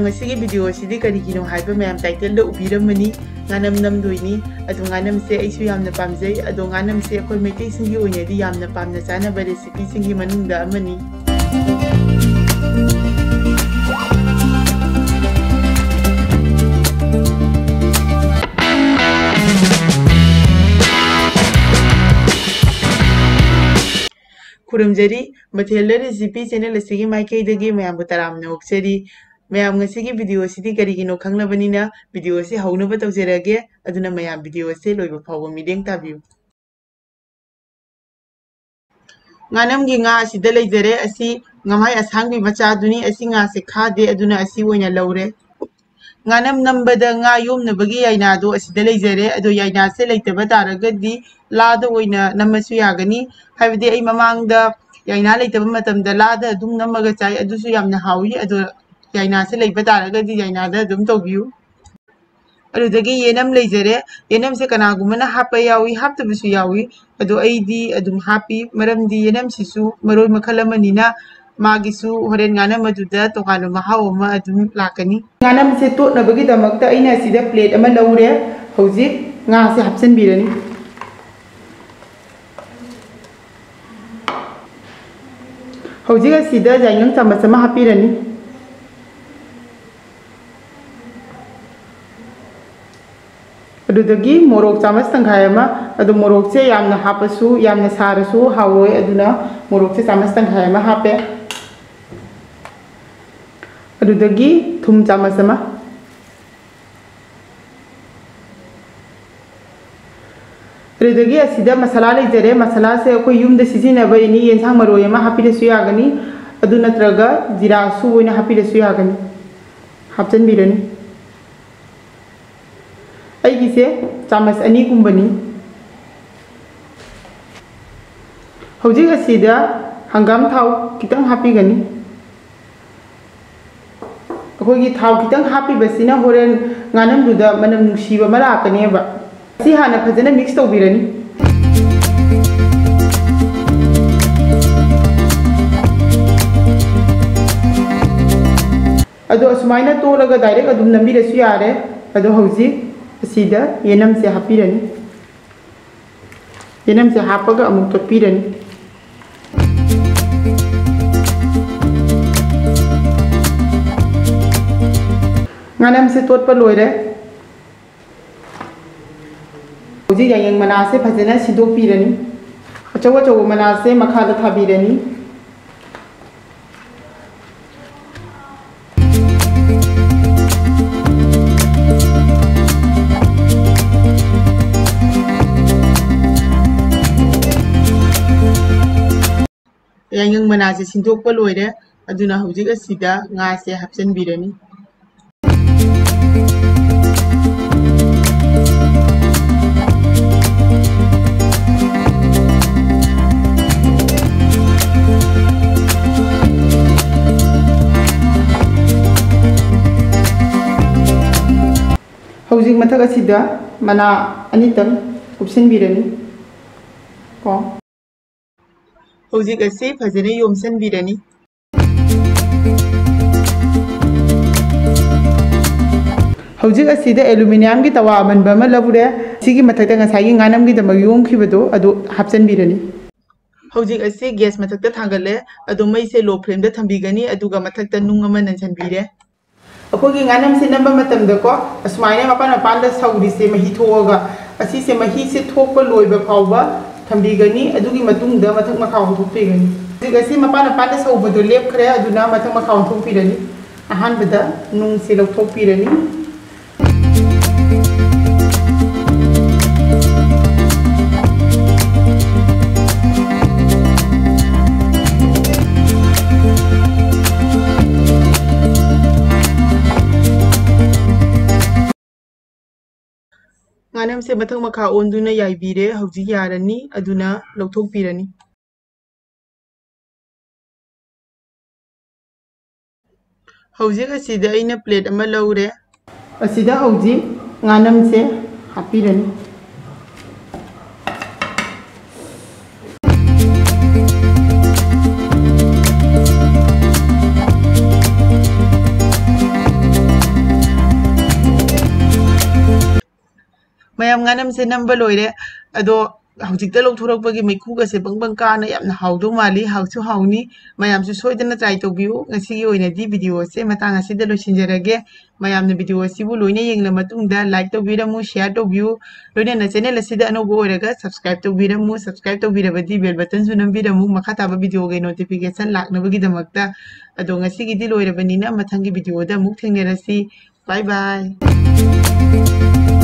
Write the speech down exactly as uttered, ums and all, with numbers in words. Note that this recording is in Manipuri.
ꯃꯁꯤꯒꯤ video ꯑꯁꯤꯗꯤ ꯀꯔꯤꯒꯤꯅꯣ ꯍꯥꯏꯕ ꯃꯌꯥꯝ title ꯗ ꯎꯕꯤꯔꯝꯃꯅꯤ꯫ ꯉꯥꯅꯝ ꯅꯝꯗꯣꯏꯅꯤ꯫ ꯑꯗꯣ ꯉꯥꯅꯝꯁꯦ ꯑꯩꯁꯨ ꯌꯥꯝꯅ ꯄꯥꯝꯖꯩ꯫ ꯑꯗꯣ ꯉꯥꯅꯝꯁꯦ ꯑꯩꯈꯣꯏ ꯃꯩꯇꯩꯁꯤꯡꯒꯤ ꯑꯣꯏꯅꯗꯤ ꯌꯥꯝꯅ ꯄꯥꯝꯅ ꯆꯥꯅꯕ recipe ꯁꯤꯡꯒꯤ ꯃꯅꯨꯡꯗ ꯑꯃꯅꯤ꯫ ꯈꯨꯔꯨꯝꯖꯔꯤ, ꯃꯊꯦꯜꯗ recipe channel ꯑꯁꯤꯒꯤ ꯃꯥꯏꯀꯩꯗꯒꯤ ꯃꯌꯥꯝꯕꯨ ꯇꯔꯥꯝꯅ ꯑꯣꯛꯆꯔꯤ꯫ ꯃꯌꯥꯝ ꯉꯁꯤꯒꯤ video ꯑꯁꯤꯗꯤ ꯀꯔꯤꯒꯤꯅꯣ ꯈꯪꯂꯕꯅꯤꯅ video ꯑꯁꯤ ꯍꯧꯅꯕ ꯇꯧꯖꯔꯒꯦ꯫ ꯑꯗꯨꯅ ꯃꯌꯥꯝ video ꯑꯁꯤ ꯂꯣꯏꯕ ꯐꯥꯎꯕ ꯃꯤꯠꯌꯦꯡ ꯇꯥꯕꯤꯌꯨ꯫ ꯉꯥꯅꯝꯒꯤ ꯉꯥ ꯑꯁꯤꯗ ꯂꯩꯖꯔꯦ꯫ ꯑꯁꯤ ꯉꯃꯥꯏ ꯑꯁꯥꯡꯕꯤ ꯃꯆꯥꯗꯨꯅꯤ꯫ ꯑꯁꯤ ꯉꯥꯁꯦ ꯈꯥꯗꯦ, ꯑꯗꯨꯅ ꯑꯁꯤ ꯑꯣꯏꯅ ꯂꯧꯔꯦ꯫ ꯉꯥꯅꯝ ꯅꯝꯕꯗ ꯉꯥ ꯌꯣꯝꯅꯕꯒꯤ ꯌꯥꯏꯅꯥꯗꯣ ꯑꯁꯤꯗ ꯂꯩꯖꯔꯦ꯫ ꯑꯗꯣ ꯌꯥꯏꯅꯥꯁꯦ ꯂꯩꯇꯕ ꯇꯥꯔꯒꯗꯤ ꯂꯥꯗ ꯑꯣꯏꯅ ꯅꯝꯃꯁꯨ ꯌꯥꯒꯅꯤ꯫ ꯍꯥꯏꯕꯗꯤ ꯑꯩ ꯃꯃꯥꯡꯗ ꯌꯥꯏꯅꯥ ꯂꯩꯇꯕ ꯃꯇꯝꯗ ꯂꯥꯗ ꯑꯗꯨꯝ ꯅꯝꯃꯒ ꯆꯥꯏ, ꯑꯗꯨꯁꯨ ꯌꯥꯝꯅ ꯍꯥꯎꯏ꯫ ꯑꯗꯣ ꯌꯥꯏꯅꯥꯁꯦ ꯂꯩꯕ ꯇꯥꯔꯒꯗꯤ ꯌꯥꯏꯅꯥꯗ ꯑꯗꯨꯝ ꯇꯧꯕꯤꯌꯨ꯫ ꯑꯗꯨꯗꯒꯤ ꯌꯦꯅꯝ ꯂꯩꯖꯔꯦ꯫ ꯌꯦꯅꯝꯁꯦ ꯀꯅꯥꯒꯨꯝꯕꯅ ꯍꯥꯞꯄ ꯌꯥꯎꯏ, ꯍꯥꯞꯇꯕꯁꯨ ꯌꯥꯎꯏ꯫ ꯑꯗꯣ ꯑꯩꯗꯤ ꯑꯗꯨꯝ ꯍꯥꯞꯄꯤ, ꯃꯔꯝꯗꯤ ꯌꯦꯅꯝꯁꯤꯁꯨ ꯃꯔꯣꯏ ꯃꯈꯜ ꯑꯃꯅꯤꯅ ꯃꯥꯒꯤꯁꯨ ꯍꯣꯔꯦꯟ ꯉꯥꯅꯝ ꯑꯗꯨꯗ ꯇꯣꯉꯥꯟꯕ ꯃꯍꯥꯎ ꯑꯃ ꯑꯗꯨꯝ ꯂꯥꯛꯀꯅꯤ꯫ ꯉꯥꯅꯝꯁꯦ ꯇꯣꯠꯅꯕꯒꯤꯗꯃꯛꯇ ꯑꯩꯅ ꯑꯁꯤꯗ plate ꯑꯃ ꯂꯧꯔꯦ꯫ ꯍꯧꯖꯤꯛ ꯉꯥꯁꯦ ꯍꯥꯞꯆꯤꯟꯕꯤꯔꯅꯤ꯫ ꯍꯧꯖꯤꯛ ꯑꯁꯤꯗ ꯌꯥꯏꯉꯪ ꯆꯥꯃꯁ ꯑꯃ ꯍꯥꯞꯄꯤꯔꯅꯤ꯫ ꯑꯗꯨꯗꯒꯤ ꯃꯣꯔꯣꯛ ꯆꯥꯃꯁ ꯇꯪꯈꯥꯏ ꯑꯃ, ꯑꯗꯨ ꯃꯣꯔꯣꯛꯁꯦ ꯌꯥꯝꯅ ꯍꯥꯞꯄꯁꯨ ꯌꯥꯝꯅ ꯁꯥꯔꯁꯨ ꯍꯥꯎꯔꯣꯏ, ꯑꯗꯨꯅ ꯃꯣꯔꯣꯛꯁꯦ ꯆꯥꯃꯁ ꯇꯪꯈꯥꯏ ꯑꯃ ꯍꯥꯞꯄꯦ꯫ ꯑꯗꯨꯗꯒꯤ ꯊꯨꯝ ꯆꯥꯃꯁ ꯑꯃ꯫ ꯑꯗꯨꯗꯒꯤ ꯑꯁꯤꯗ ꯃꯁꯥꯂꯥ ꯂꯩꯖꯔꯦ꯫ ꯃꯁꯥꯂꯥꯁꯦ ꯑꯩꯈꯣꯏ ꯌꯨꯝꯗ ꯁꯤꯖꯤꯟꯅꯕ ꯑꯦꯅꯤ ꯌꯦꯟꯁꯥꯡ ꯃꯔꯣꯏ ꯑꯃ ꯍꯥꯄꯤꯔꯁꯨ ꯌꯥꯒꯅꯤ, ꯑꯗꯨ ꯅꯠꯇ꯭ꯔꯒ ꯖꯤꯔꯥ ꯑꯁꯨꯕ ꯑꯣꯏꯅ ꯍꯥꯄꯤꯔꯁꯨ ꯌꯥꯒꯅꯤ꯫ ꯍꯥꯞꯆꯤꯟꯕꯤꯔꯅꯤ꯫ ꯑꯩꯒꯤꯁꯦ ꯆꯥꯃꯁ ꯑꯅꯤꯒꯨꯝꯕꯅꯤ꯫ ꯍꯧꯖꯤꯛ ꯑꯁꯤꯗ ꯍꯪꯒꯥꯝ ꯊꯥꯎ ꯈꯤꯇꯪ ꯍꯥꯞꯄꯤꯒꯅꯤ꯫ ꯑꯩꯈꯣꯏꯒꯤ ꯊꯥꯎ ꯈꯤꯇꯪ ꯍꯥꯞꯄꯤꯕꯁꯤꯅ ꯍꯣꯔꯦꯟ ꯉꯥꯅꯝꯗꯨꯗ ꯃꯅꯝ ꯅꯨꯡꯁꯤꯕ ꯑꯃ ꯂꯥꯛꯀꯅꯦꯕ꯫ ꯑꯁꯤ ꯍꯥꯟꯅ ꯐꯖꯅ mix ꯇꯧꯕꯤꯔꯅꯤ꯫ ꯑꯗꯣ ꯑꯁꯨꯃꯥꯏꯅ ꯇꯣꯠꯂꯒ direct ꯑꯗꯨꯝ ꯅꯝꯕꯤꯔꯁꯨ ꯌꯥꯔꯦ꯫ ꯑꯗꯣ ꯍꯧꯖꯤꯛ ꯑꯁꯤꯗ ꯌꯦꯅꯝꯁꯦ ꯍꯥꯞꯄꯤꯔꯅꯤ꯫ ꯌꯦꯅꯝꯁꯦ ꯍꯥꯞꯄꯒ ꯑꯃꯨꯛ ꯇꯣꯠꯄꯤꯔꯅꯤ꯫ ꯉꯥꯅꯝꯁꯦ ꯇꯣꯠꯄ ꯂꯣꯏꯔꯦ꯫ ꯍꯧꯖꯤꯛ ꯌꯥꯏꯉꯪ ꯃꯅꯥꯁꯦ ꯐꯖꯅ ꯁꯤꯟꯗꯣꯛꯄꯤꯔꯅꯤ꯫ ꯑꯆꯧ ꯑꯆꯧꯕ ꯃꯅꯥꯁꯦ ꯃꯈꯥꯗ ꯊꯥꯕꯤꯔꯅꯤ꯫ ꯌꯥꯏꯉꯪ ꯃꯅꯥꯁꯦ ꯁꯤꯟꯗꯣꯛꯄ ꯂꯣꯏꯔꯦ꯫ ꯑꯗꯨꯅ ꯍꯧꯖꯤꯛ ꯑꯁꯤꯗ ꯉꯥꯁꯦ ꯍꯥꯞꯆꯤꯟꯕꯤꯔꯅꯤ꯫ ꯍꯧꯖꯤꯛ ꯃꯊꯛ ꯑꯁꯤꯗ ꯃꯅꯥ ꯑꯅꯤꯇꯪ ꯀꯨꯞꯁꯤꯟꯕꯤꯔꯅꯤ ꯀꯣ꯫ ꯍꯧꯖꯤꯛ ꯑꯁꯤ ꯐꯖꯅ ꯌꯣꯝꯁꯤꯟꯕꯤꯔꯅꯤ꯫ ꯍꯧꯖꯤꯛ ꯑꯁꯤꯗ ꯑꯦꯂꯨꯃꯤꯅꯤꯌꯝꯒꯤ ꯇꯋꯥ ꯑꯃꯟꯕ ꯑꯃ ꯂꯧꯔꯦ꯫ ꯁꯤꯒꯤ ꯃꯊꯛꯇ ꯉꯁꯥꯏꯒꯤ ꯉꯥꯅꯝꯒꯤꯗꯃꯛ ꯌꯣꯝꯈꯤꯕꯗꯣ ꯑꯗꯨ ꯍꯥꯞꯆꯤꯟꯕꯤꯔꯅꯤ꯫ ꯍꯧꯖꯤꯛ ꯑꯁꯤ gas ꯃꯊꯛꯇ ꯊꯥꯡꯒꯠꯂꯦ, ꯑꯗꯣ ꯃꯩꯁꯦ low flameꯗ ꯊꯝꯕꯤꯒꯅꯤ, ꯑꯗꯨꯒ ꯃꯊꯛꯇ ꯅꯨꯡ ꯑꯃ ꯅꯟꯁꯤꯟꯕꯤꯔꯦ꯫ ꯑꯩꯈꯣꯏꯒꯤ ꯉꯥꯅꯝꯁꯦ ꯅꯝꯕ ꯃꯇꯝꯗꯀꯣ, ꯑꯁꯨꯃꯥꯏꯅ ꯃꯄꯥꯟ ꯃꯄꯥꯟꯗ ꯁꯧꯔꯤꯁꯦ ꯃꯍꯤ ꯊꯣꯛꯑꯒ, ꯑꯁꯤꯁꯦ ꯃꯍꯤꯁꯦ ꯊꯣꯛꯄ ꯂꯣꯏꯕ ꯐꯥꯎꯕ ꯊꯝꯕꯤꯒꯅꯤ꯫ ꯑꯗꯨꯒꯤ ꯃꯇꯨꯡꯗ ꯃꯊꯛ ꯃꯈꯥ ꯑꯣꯟꯊꯣꯛꯄꯤꯒꯅꯤ꯫ ꯍꯧꯖꯤꯛ ꯑꯁꯤ ꯃꯄꯥꯟ ꯃꯄꯥꯟꯗ ꯁꯧꯕꯗꯣ ꯂꯦꯞꯈ꯭ꯔꯦ, ꯑꯗꯨꯅ ꯃꯊꯛ ꯃꯈꯥ ꯑꯣꯟꯊꯣꯛꯄꯤꯔꯅꯤ꯫ ꯑꯍꯥꯟꯕꯗ ꯅꯨꯡꯁꯦ ꯂꯧꯊꯣꯛꯄꯤꯔꯅꯤ꯫ ꯉꯥꯅꯝꯁꯦ ꯃꯊꯛ ꯃꯈꯥ ꯑꯣꯟꯗꯨꯅ ꯌꯥꯏꯕꯤꯔꯦ꯫ ꯍꯧꯖꯤꯛ ꯌꯥꯔꯅꯤ, ꯑꯗꯨꯅ ꯂꯧꯊꯣꯛꯄꯤꯔꯅꯤ꯫ ꯍꯧꯖꯤꯛ ꯑꯁꯤꯗ ꯑꯩꯅ plate ꯑꯃ ꯂꯧꯔꯦ꯫ ꯑꯁꯤꯗ ꯍꯧꯖꯤꯛ ꯉꯥꯅꯝꯁꯦ ꯍꯥꯞꯄꯤꯔꯅꯤ꯫ ꯉꯥꯅꯝꯁꯦ ꯅꯝꯕ ꯂꯣꯏꯔꯦ꯫ ꯑꯗꯣ ꯍꯧꯖꯤꯛꯇ ꯂꯧꯊꯣꯔꯛꯄꯒꯤ ꯃꯩꯈꯨꯒꯁꯦ ꯕꯪ ꯕꯪ ꯀꯥꯅ ꯌꯥꯝꯅ ꯍꯥꯎꯗꯧ ꯃꯥꯜꯂꯤ, ꯍꯥꯎꯁꯨ ꯍꯥꯎꯅꯤ꯫ ꯃꯌꯥꯝꯁꯨ ꯁꯣꯏꯗꯅ try ꯇꯧꯕꯤꯌꯨ꯫ ꯉꯁꯤꯒꯤ ꯑꯣꯏꯅꯗꯤ video ꯁꯦ ꯃꯇꯥꯡ ꯑꯁꯤꯗ ꯂꯣꯏꯁꯤꯟꯖꯔꯒꯦ꯫ ꯃꯌꯥꯝꯅ video ꯑꯁꯤꯕꯨ ꯂꯣꯏꯅ ꯌꯦꯡꯂ ꯃꯇꯨꯡꯗ like ꯇꯧꯕꯤꯔꯝꯃꯨ, share ꯇꯧꯕꯤꯌꯨ꯫ ꯂꯣꯏꯅꯅ channel ꯑꯁꯤꯗ ꯑꯅꯧꯕ ꯑꯣꯏꯔꯒ subscribe ꯇꯧꯕꯤꯔꯝꯃꯨ꯫ Subscribe ꯇꯧꯕꯤꯔꯕꯗꯤ bell button ꯁꯨ ꯅꯝꯕꯤꯔꯝꯃꯨ, ꯃꯈꯥ ꯇꯥꯕ video ꯒꯤ notification ꯂꯥꯛꯅꯕꯒꯤꯗꯃꯛꯇ꯫ ꯑꯗꯣ ꯉꯁꯤꯒꯤꯗꯤ ꯂꯣꯏꯔꯕꯅꯤꯅ ꯃꯊꯪꯒꯤ video ꯗ ꯑꯃꯨꯛ ꯊꯦꯡꯅꯔꯁꯤ꯫ Bye bye꯫